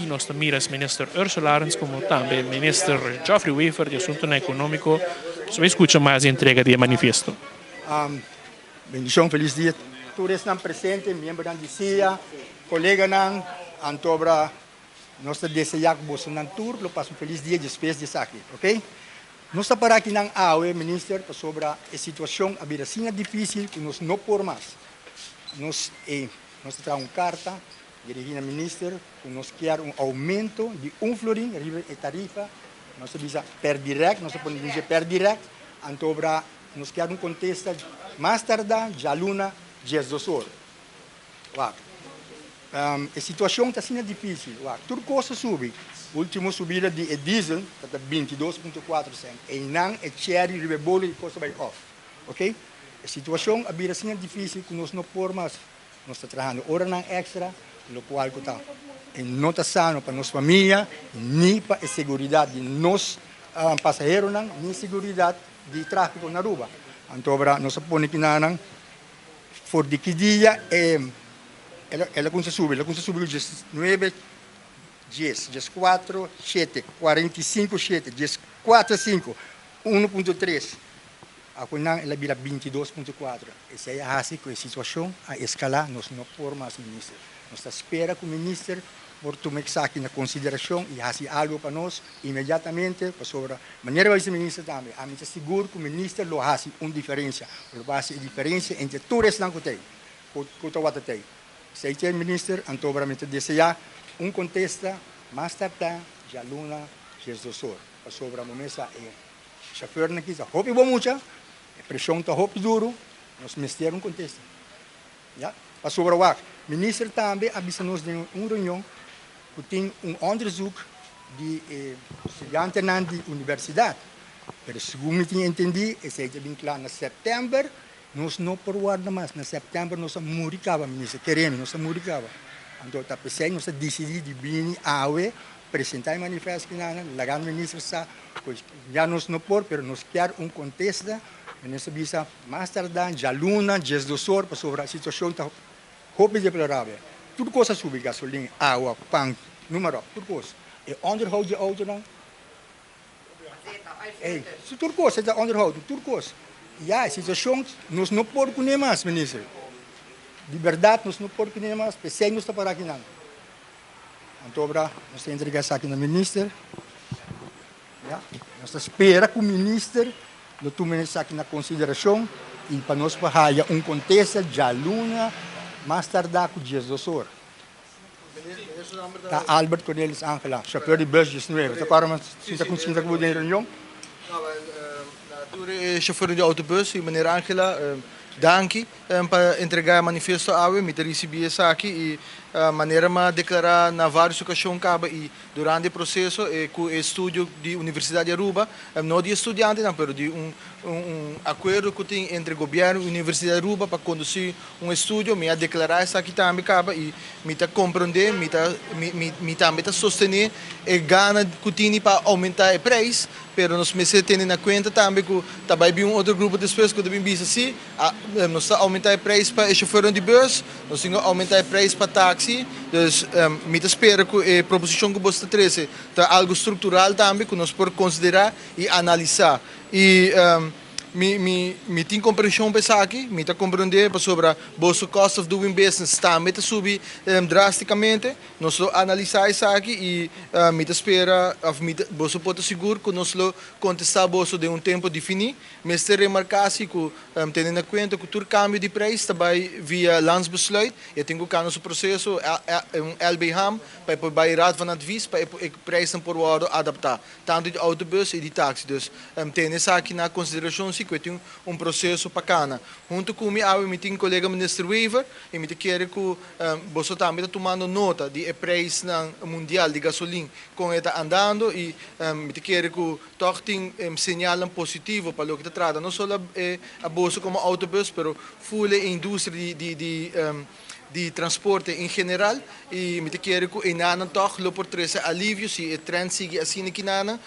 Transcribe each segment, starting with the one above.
Nos ta mira Minister Ursula Arends como tambe Minister Geoffrey Wever di Asuntonan Economico. Nos bay scucha mas di entrega di e manifiesto. Bendicion, feliz dia tur esnan presente, miembronan di cia, coleganan, antobra nos ta desea cu bosonan tur lo pasa un feliz dia despues di esaki, ok? Nos ta para akinan awe, Minister, pasobra e situacion a bira asina dificil cu nos no por mas. Nos e nos ta traha un carta dirigi na Minister cu nos kier un aumento di un florin riba e tarifa, nos ta bisa per direct, nos ta pone dice per direct, antobra nos kier un contesta mas tarda djaluna 12 or. Wak, e situacion ta asina dificil, wak, tur cos a subi, ultimo subida di e diesel ta ta 22.4 cent, eynan e cherry riba e bolo di cos a bay off, ok, e situacion a bira asina dificil cu nos no por mas. Nos ta trahando oranan extra, locual cu ta e no ta sano pa nos famia, ni pa e seguridad di nos pasaheronan, ni seguridad di trafico na Aruba. Anto ora nos a pone kinanan for di ki dia e el a cuminsa subi, el a cuminsa subi cu 19, 10, 14, 7, 45, 7, 14, 5, 1.3. Aku nan el a bira 22.4. Esei a hasi ku e situashon a eskalá, nos no por mas, minister. Nos ta spera ku minister por tuma esaki na konsiderashon i hasi algu pa nos inmediatamente, pasobra manera bo a bisa minister tambe, ami ta sigur ku minister lo hasi un diferensia, lo hasi e diferensia entre tur esnan ku ta ei, ku tabata ta ei. Esei ta e minister, anto mi ta deseá un kontesta mas tardá djaluna 12 or, pasobra bo mester e Chauffeurnan ki ta hopi bo mucha, e presion ta hopi duro, nos mester un contesta. Ya, pasobra wak, minister tambe a bisa nos den un reunion cu tin un onderzoek di e studiantenan di universidad, pero segun mi tin entendi esey ta bin cla na september, nos no por warda mas, na september nos a muri caba, minister, keremi, nos a muri caba. Anto ta pesey nos a dicidi di bini awe presenta e manifesto kinan, laga minister sa. Pues ya nos no por, pero nos kier un contesta. Minister bisa mas tarda djaluna 12 or pasobra e situacion ta hopi deplorabel. Tur cos a subi, gasolin, awa, pan, noem maar op, tur cos. E onderhoud di autonan, ey, tur cos, e ta onderhoud, tur cos. Ya e situacion nos no por cune mas, minister. Di berdad nos no por cune mas, pesey nos ta para akinan. Anto obra nos ta entrega esaki na minister. Ya, nos ta spera ku minister lo tuma esaki na konsiderashon i pa nos por haya un kontesta djaluna mas tardá ku 12 or. Ta Albert Cornelis Angela, chauffeur di bus 19. Ta kòrda mas sinta ku sinta ku bo den reunion? Tur e chauffeur di autobus i meneer Angela, danki. Pa entregá e manifesto awe mi ta risibí esaki i manera mi a deklará na vários okashon kaba i durante e proseso e ku e estudio di Universidat di Aruba, no di e studiantenan pero di un un akuerdo ku tin entre gobièrnu i Universidat di Aruba pa kondusí un estudio, mi a deklará esaki tambe kaba i mi ta komprondé, mi ta mi mi mi tambe ta sostené e gana ku tini pa oumentá e preis, pero nos mester tene na kuenta tambe ku ta bai bin un otro grupo despues ku ta bin bisa si. Nos ta aumenta e prijs pa e chofernan di bus, nos tin ku aumenta e prijs pa taxi. Dus mi ta spera ku e proposishon ku boso ta trese ta algu struktural tambe ku nos por konsiderá i analisá. I mi mi mi tin komprenshon pa esaki, mi ta komprendé pasobra boso cost of doing business tambe ta subi drástikamente. Nos lo analisá esaki i mi ta spera òf mi ta boso por ta sigur ku nos lo kontestá boso den un tempu definí. Mester remarká si ku tene na kuenta ku tur kambio di preis ta bai via Landsbesluit, e tin ku kana su proseso, un LBHAM, pa e por bai Raad van Advies pa e preisnan por wòrdu adaptá, tantu di outobus i di taksi. Dus tene esaki na konsiderashon si ku e tin un proseso pa kana. Huntu ku mi awe mi tin kolega Minister Wever i mi ta kere ku boso tambe ta tumando nota di e preisnan mundial di gasolin kon e ta andando i mi ta kere ku Tòg tin señalnan positivo pa loke ta trata no solo e aboso komo autobus pero ful e industria di di di transporte en general i mi ta kere ku enanan tòg lo por trese alivio si e trend sigui asina kinanan.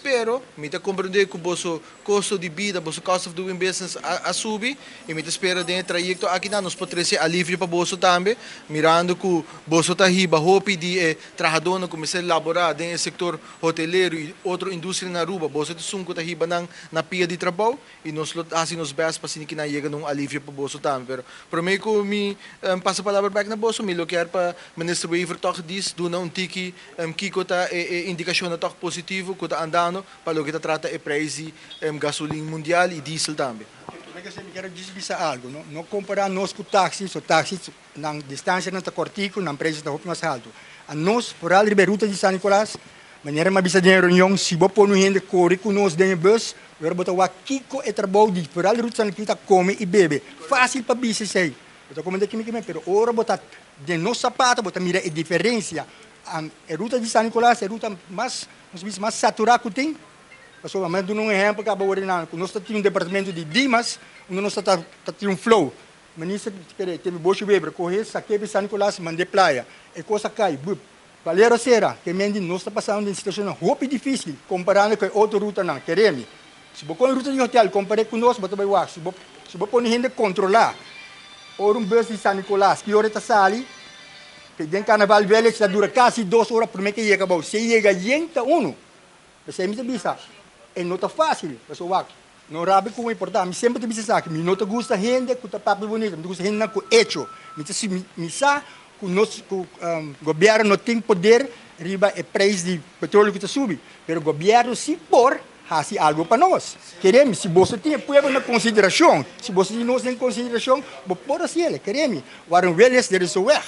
Pero mi ta comprende cu boso costo di bida, boso cost of doing business a subi y mi ta spera den e trayecto aki nan nos por trece alivio pa boso tambe, mirando cu boso ta hiba hopi di e trahadornan cu mester labora den e sector hotelero y otro industria na Aruba. Boso ta esun cu ta hiba nan na pia di trabou y nos lo haci nos best pa asina ki nan yega na un alivio pa boso tambe. Pero prome cu mi pasa palabra bek na boso, mi lo kier pa Minister Wever toch dis duna un tiki Kiko ta e indikashonnan tòg positivo ku ta andando pa loke ta trata e preis di gasolin mundial i diesel tambe? Promé ke mi kier djis bisa algu, no no kompará nos ku taksi, so taksi nan distansianan ta kòrtiku, nan preis ta hopi mas haltu. A nos foral riba e ruta di San Nicolas, manera mi a bisa den e reunion, si bo pone un hende kore ku nos den e bus, ora bo ta wak kiko e trabou di foral di ruta di San Nicolas ta kome i bebe. Fásil pa bisa esei, bo ta komenta kimi kimi, pero ora bo ta den nos sapato bo ta mira e diferensia. E ruta di San Nicolas e ruta mas, nos bisa, mas saturá ku tin. Pasobra mi a duna un ehèmpel kaba wòrdu nan ku nos ta tin un departamento di Dimas unda nos ta ta tin un flow. Minister kere tene Boshi Wever kohe sak'é di San Nicolas mand'é playa. E kos a kai, bup. Valero sera, ke men di nos ta pasando den situashonnan hopi difísil komparando ku e otro rutanan. Kere mi, si bo kohe ruta di hotel kompar'é ku nos bo ta bai wak. Si bo si bo pone hende kontrolá ora un bus di San Nicolas ki ora e ta sali, Te den Carnaval Village ta dura casi dos ora prome ke yega abou. Si e yega yen ta uno. P'esei mi ta bisa, e no ta facil. Pasobra wak, no rabia cu mi por ta. Mi semper ta bisa esaki, mi no ta gusta hende cu ta papia bonito, mi ta gusta hendenan cu hecho. Mi ta si, mi sa cu nos, cu gobierno no tin poder riba e prijs di petroleo cu ta subi, pero gobierno si por Hasi algo pa nos. Kere mi, si boso tin e pueblo na konsiderashon, si boso tin nos den konsiderashon, bo por hasi el. Kere mi, Warren Willis, der is een weg.